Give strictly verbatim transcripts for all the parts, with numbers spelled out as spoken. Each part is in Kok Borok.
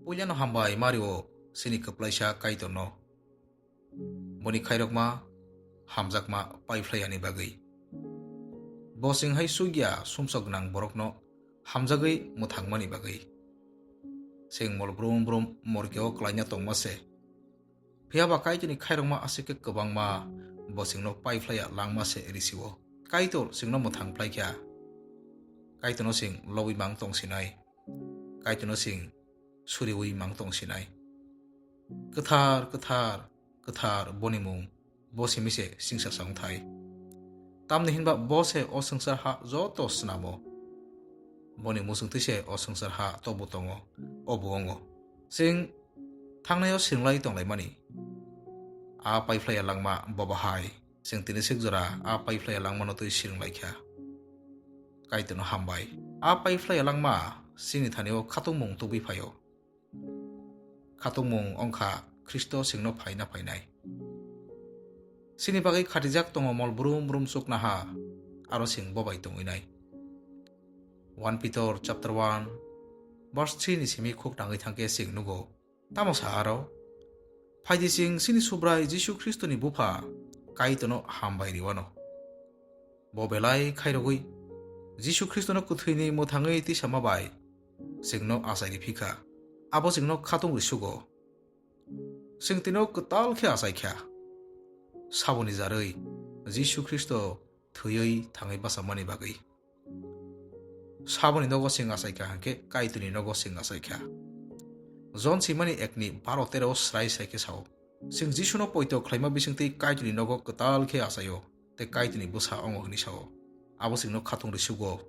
Puilano hambai mario chini kwplaisa Kaitorno, boni khairokma hamjakma paiphlai yani bagwi. Bo chwng hai sugya sumsok gwnang borokno hamjagwi mwthangmani bagwi. Chwng mol brum brum morkeo klaina tongma se. Phiya ba Kaitorni khairokma aswk khe kwbangma bo chwngno paiphlaiya langma se risi-o. Kaitor chwngno mwthang phlai kha. Kaitorno chwng lobwi mang tong sinai. Kaitorno chwng suriwi mang tong sinai. Kwthar, kwthar, kwthar boni mung, bo simi se singsa sa wng thai. Tamni hinba bo se o swngchar ha joto snamo. Boni muchungtwi se o swngchar ha tobo tongo, obo wngo. Chwng thangnai-o swrwnglai tonglaimani. A paiphlaiya langma bo bahai. Chwng tini swk jora a paiphlaiya langmano twi swrwnglai kha. Kaitorno hambai. A paiphlaiya langma chini thani-o khatungmung tubui phaio. Khatungmung wngkha Khristo chwngno phaina phainai. Chini bagwi khatijak tongo mol brum brum chuknaha, aro chwng bo bai tongwi nai. One Peter chapter one verse three ni simi khuk tangwi thangkhe chwng nugo. Tamo sa aro? Phaidi chwng chini Subrai Jisu Khristoni Bupha Kaitorno hambai riwano. Bo belai khairogwi Jisu Khristono kwthwini mwthangwi tisama bai chwngno achai riphi kha. Abo chwngno khatung risugo. Chwng tino kwtal khe achai kha. Saboni jarwi Jisu Khristo thwiwi thangwi bachamani bagwi. Saboni nogo chwng achai kha hwnkhe Kaitorni nogo chwng achai kha. Jon simani ekni baro tero srai srai khe sao. Chwng Jisuno poito khlaima bisingtwi Kaitorni nogo kwtal khe achaio, tei Kaitorni bwsa ongo hwnwi sao. Abo chwngno khatung risugo.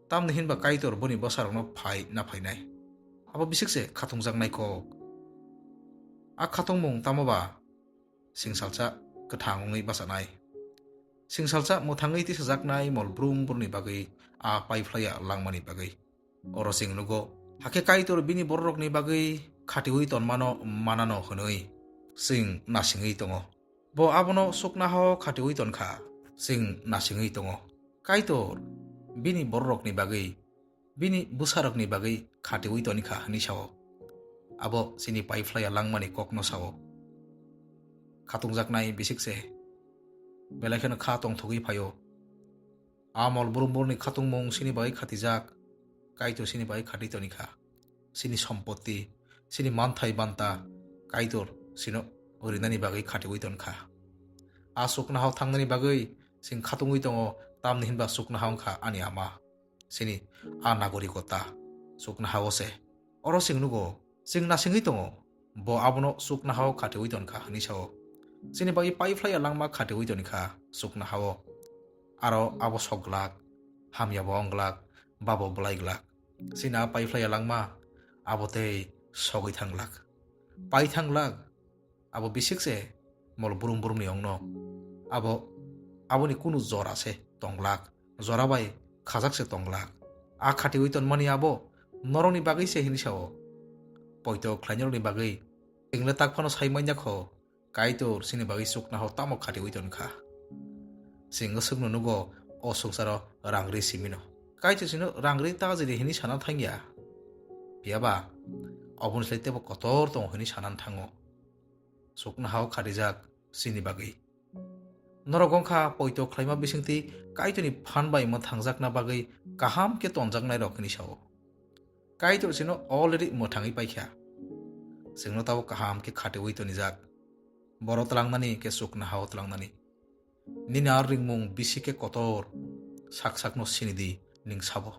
Tamni hinba Kaitor boni bwsarokno phai na phainai. Abo bisik se khatungjaknai kok. A khatungmung tamo ba? Singsalsa kwthang wngwi bachanai. Singsalsa mwthangwi tisajaknai mol brum brumni bagwi a paiphlaiya langmani bagwi. Oro chwng nugo, hakhe Kaitor bini bororokni bagwi khatiui tonmano manano hwnwi chwng nasingwi tongo. Bo abono chuknohao khatiui ton kha, chwng nasingwi tongo. Kaitor bini bororokni bagwi, bini bwsarokni bagwi khatiui toni kha hwnwi sao. Abo chini paiphlaiya langmani kokno sao. Khatungjaknai bisik se belai kheno kha tongthogwi phaio. A mol brum brumni khatungmung chini bagwi khatijak, Kaitor chini bagwi khati toni kha. Chini sompotti, chini manthai banta Kaitor chino rinani bagwi khatiui ton kha. A chuknohao thangnani bagwi chwng khatungwi tongo, tamni hinba chuknoha wngkha ani ama. Chini a nagorikota chuknohao se. Oro chwng nugo, chwng nasingwi tongo, bo abono chuknohao khatiui ton kha hwnwi sao. Chini bagwi paiphlaiya langma khatiui toni kha chuknohao. Aro abo sok glak, hamyabo wng glak, babo bwlai glak. Chini a paiphlaiya langma abo tei sogwi thang glak, pai thang glak. Abo bisik se mol brum brumni ongno. Abo, aboni kunu jora se tong glak, jora bai khajak se tong glak. A khatiui tonmani abo norokni bagwi se hwnwi sao. Poito khlainarokni bagwi chwng le tak phano sai manya kho, Kaitor chini bagwi chuknohao tamo khatiui ton kha. Chwng swkno nugo o swngcharo rang ri simino. Kaitor chwngno rang ri ta jili hwnwi sana thangya. Phiya ba, oboni slai teibo kotor tongo hwnwi sanani thango. Chuknohao khatijak chini bagwi. Norok wngkha poito khlaima bisingtwi Kaitorni phan bai mwthangjakna bagwi kaham khe tonjaknairok hwnwi sao. Kaitor chwngno already mwthangwi paikha. Chwngno tabuk kaham khe khatiui tonijak. Boro tlangnani khe chuknohao tlangnani. Nini ar ringmung bisi khe kotor, sak sakno sini di, ning sabo.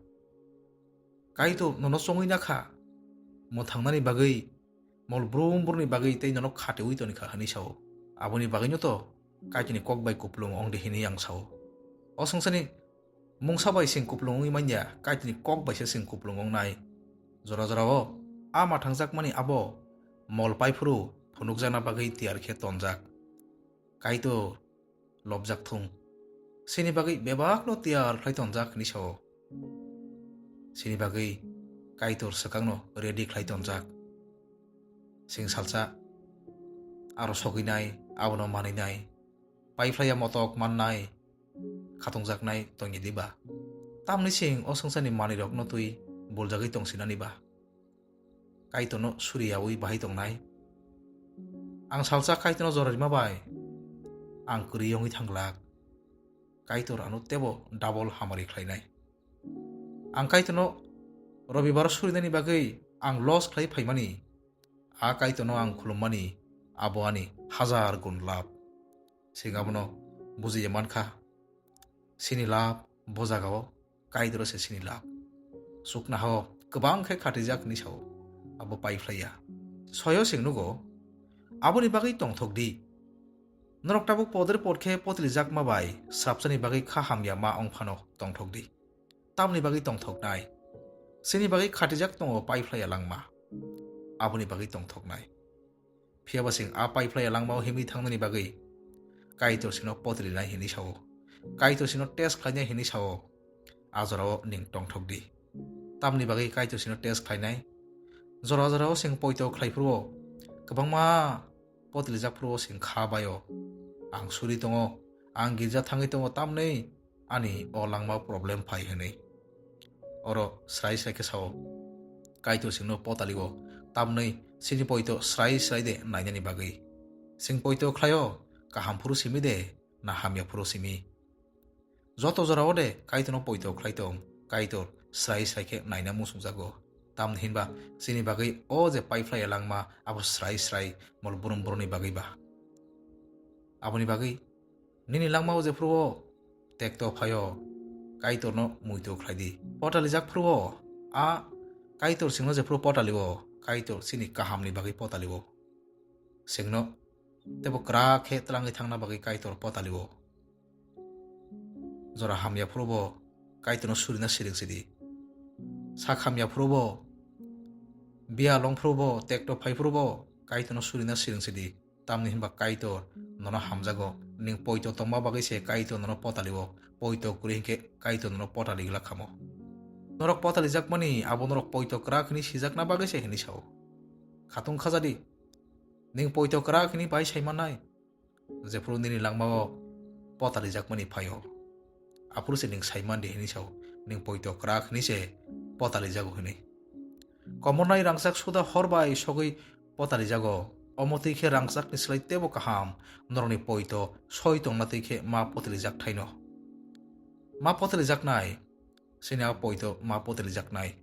Kaitor nono chongwi nakha, mwthangnani bagwi, mol brum brumni bagwi tei nono khatiui toni kha hwnwi sao. Aboni bagwino to Kaitorni kok bai kupulung wng di hwnwi ang sao. O swngcharni mungsa bai chwng kupulung wngwi manya, Kaitorni kok bai se chwng kupulung wngnai. Jora jorao a mwthangjakmani abo mol paiphuru phunukjakna bagwi tiyar khe tonjak. Kaitor lobjak thung. Chini bagwi bebakno tiyar khlai tonjak hwnwi sao. Chini bagwi Kaitor swkangno ready khlai tonjak. Chwng salsa aro sogwinai, abono manwinai, paiphlaiya motok mannai, khatungjaknai tongya diba? Tamni chwng o swngcharni manwirokno twi buljagwi tongsinani ba? Kaitorno suriyaui bahai tongnai. Ang salsa Kaitorno jora rima bai ang kwrwi wngwi thangglak. Kaitor ano tebo double hamari khlainai. Ang Kaitorno Robibar surinani bagwi ang loss khlai phaimani, a Kaitorno ang khulummani abo ani hajar gun lab. Sing abono bujiya mankha. Sini lab bo jagao Kaitor se sini lab. Suknaho kwbang khe khatijak hinwi sao, abo pai phlaiya. Soyo sing nugo, aboni bagwi tongthok di. Norok tabuk podre pod khe potilijakma bai srapsani bagwi kha hamya ma wng phano tongthok di. Tamni bagwi tongthoknai? Sini bagwi khatijak tongo pai phlaiya langma. Aboni bagwi tongthoknai. Phiyaba sing a pai phlaiya langmao himwi thangnani bagwi Kaitor sino potilinai hinwi sao. Kaitor sino test khlainai hinwi sao. A jorao ning tongthok di. Tamni bagwi Kaitor sino test khlainai? Jora jorao sing poito khlai phuru kwbangma potilijak phuru sing kha baio. Ang suri tongo, ang girja thangwi tongo, tamni ani o langma problem phai hinwi. Oro srai srai khe sao, Kaitor singno potalio, tamni sini poito srai srai de nainani bagwi. Sing poito khlaio, kaham phuru simi de na hamya phuru simi. Joto jorao de Kaitorno poito khlai tong, Kaitor srai srai khe naina muchungjago. Tamni hinba sini bagwi o je pai phlaiya langma abo srai srai mol brum brumni bagwi ba. Aboni bagwi nini langmao jephuru o tekto phaio, Kaitorno muitu khlai di. Potalijak phuru o a Kaitor singno jephuru potalio, Kaitor sini kahamni bagwi potalio. Singno tebo kwrak khe twlangwi thangna bagwi Kaitor potalio. Jora hamya phuru bo Kaitorno surina siring sidi. Sak hamya phuru bo, biya long phuru bo, tekto phai phuru bo Kaitorno surina siring sidi. Tamni hinba Kaitor nono hamjago. Ning poito tongma bagwi se Kaitor nono potalio. Poito kwrwi hinkhe Kaitor nono potali glak khamo. Norok potalijakmani abo norok poito kwrak hinwi sijakna bagwi se hinwi sao. Khatung khajadi. Ning poito kwrak hinwi bai saimanai. Jephuru nini langmao potalijakmani phaio, aphuru se ning saimandi hinwi sao, ning poito kwrak hinwi se potalijago hinwi. Komornai rangchak suda hor bai sogwi potalijago, omo twi khe rangchakni slai tebo kaham norokni poito soi tongna twi khe ma potilijak thaino. Ma potilijaknai, sini a poito ma potilijaknai.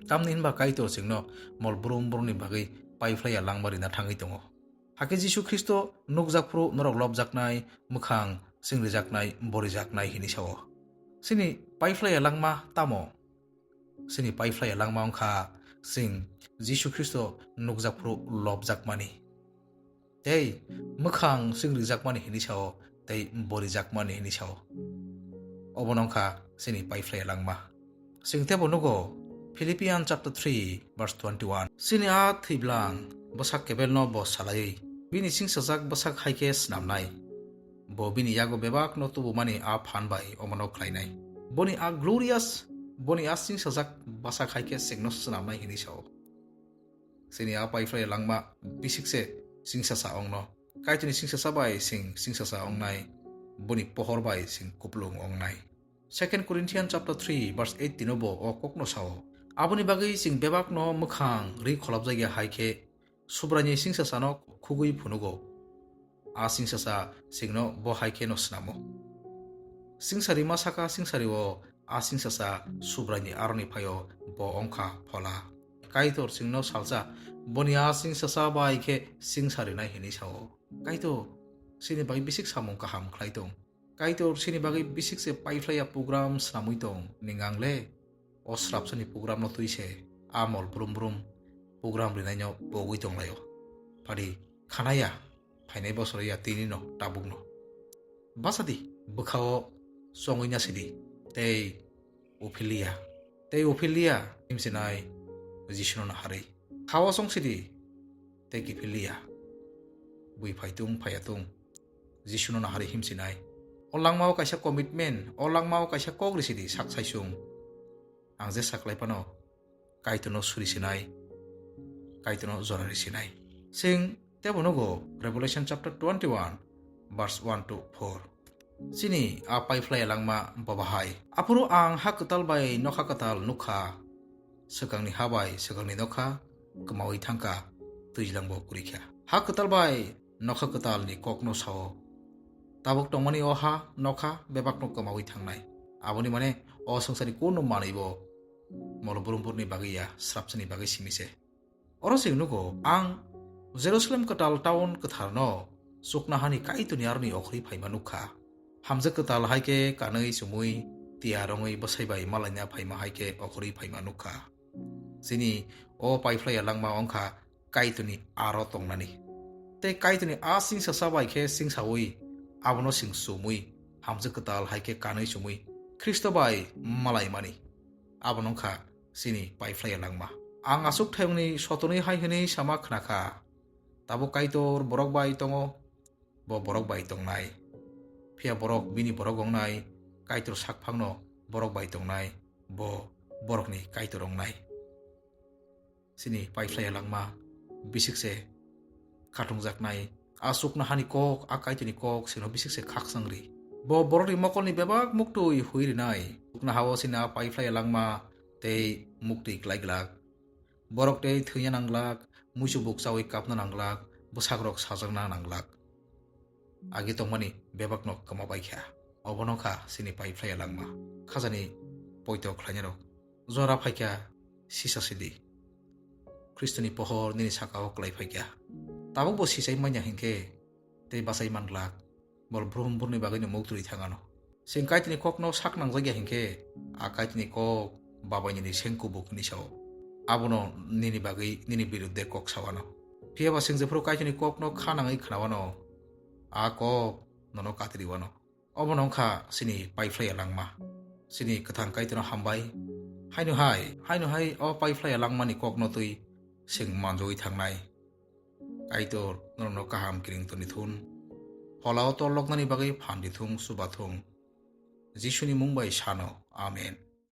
Tamni hinba Kaitor singno mol brum brumni bagwi pai phlaiya langma rina thangwi tongo. Hakhe Jisu Khristo nukjak phuru norok lobjaknai, mwkhang singrijaknai, borijaknai hinwi sao. Sini pai phlaiya langma tamo? Sini pai phlaiya langma wngkha sing Jisu Khristo nukjak phuru lobjakmani. Tei mwkhang singrijakmani hinwi sao, tei borijakmani hinwi sao. Obono wngkha sini pai phlaiya langma. Sing tebo nugo, Philippian chapter three verse twenty-one. Sini a thwiblang bwsak kebelno bo salaiwi, bini singsajak bwsak hai khe snamnai. Bo bini yago bebakno tubumani a phan bai omono khlainai. Boni a glorious, boni a singsajak bwsak hai khe sengno snamnai hinwi sao. Sini a pai phlai langma bisik se singsasa ongno. Kaitorni singsasa bai sing singsasa ongnai, boni pohor bai sing kuplung ongnai. Second Corinthians chapter three verse eighteen o bo o kokno sao. Aboni bagwi chwng bebakno mwkhang ri kholopjakya hai khe Subraini singsasano khugwi phunugo. A singsasa chwngno bo hai kheno snamo. Singsari ma saka singsario a singsasa Subraini aroni phaio bo ongkha phola. Kaitor chwngno salsa boni a singsasa bai khe singsarinai hinwi sao. Kaitor chini bai bisik samung kaham khlai tong. Kaitor chini bagwi bisik se paiphlaiya program snamwi tong ning ang le. O srapsani program no twi se a mol brum brum program rinaino pogwi tonglaio. Phadi khanaya phainai bosoro ya tini no tabuk no. Basa di bwkhao chongwi na sidi tei uphiliya. Tei uphiliya himsinai Jisuno naharwi. Khao song sidi tei kiphiliya. Bui phaitung phaiyatung Jisuno naharwi himsinai. O langmao kaisa commitment, o langmao kaisa kok risidi sak saisung. Ang je saklai phano Kaitorno suri sinai, Kaitorno jora ri sinai. Sing tebo nugo Revelation chapter twenty-one verse one to four. Chini a paiphlai langma baba hai. Aphuru ang ha kwtal bai nokha kwtal nukha. Swkangni ha bai swkangni nokha. kwmawi thangkha, twijlangbo kwrwikha. Ha kwtal bai nokha kwtalni kokno sao, tabuk tongmani o ha nokha bebakno kwmawi thangnai. Aboni mane o swngcharni kunu manwibo molo brumburni bagwi ya, srapsani bagwi simi se. Oro chwng nugo, ang Jerusalem kwtal town kwtharno chuknohani Kaitorni aroni okhorwi phaima nukha. Hamjwk kwtal hai khe kanwi chumui, tiyar wngwi bwsai bai malaina phaima hai khe okhorwi phaima nukha. Chini o paiphlaiya langma wngkha Kaitorni aro tongnani. Tei Kaitorni a singsa sa bai khe singsaui, abono chwng chumui, hamjwk kwtal hai khe kanwi chumui, Khristo bai malaimani. Abono wngkha chini paiphlaiya langma. Ang aswk thayungni sotonwi hai hwnwi sama khnakha, tabuk Kaitor borok bai tongo, bo borok bai tongnai. Phiya borok bini borok wngnai, Kaitor sakphangno borok bai tongnai, bo borokni Kaitor wngnai. Chini paiphlaiya langma, bisik se khatungjaknai. A chuknohani kok, a Kaitorni kok, chwngno bisik se khakchangri. Bo borokni mokolni bebak muktwi hui rinai. Chuknoha-o chini a paiphlaiya langma tei muktwi klai glak. Borok tei thwina nang glak, muisu buk chaui kapna nang glak, bwsakrok sajakna nang glak. Agi tongmani bebakno kwma bai kha. Obono kha chini paiphlaiya langma. Khajani poito khlainarok. Jora phai kha sisa sidi. Khristoni pohor nini saka-o klai phai kha. Tabukbo sichai manya hinkhe tei bachai man glak. Bol brum burni bagwino muk twi thangano. Chwng Kaitorni kokno sak nangjak ya hinkhe, a Kaitorni kok babai nini seng kubuk hinwi sao. Abono nini bagwi nini birudde kok sawano. Phiyaba chwng jephuru Kaitorni kokno kha nangwi khnawano, a kok nono katriwano. Obono wngkha chini paiphlaiya langma. Chini kwthang Kaitorno hambai. Haino hai, haino hai o paiphlaiya langmani kokno twi chwng manjogwi thangnai. Kaitor norokno kaham kiring toni thun. Pholao torloknani bagwi phan di thung, chuba thung. Jisuni mung bai sano. Amen.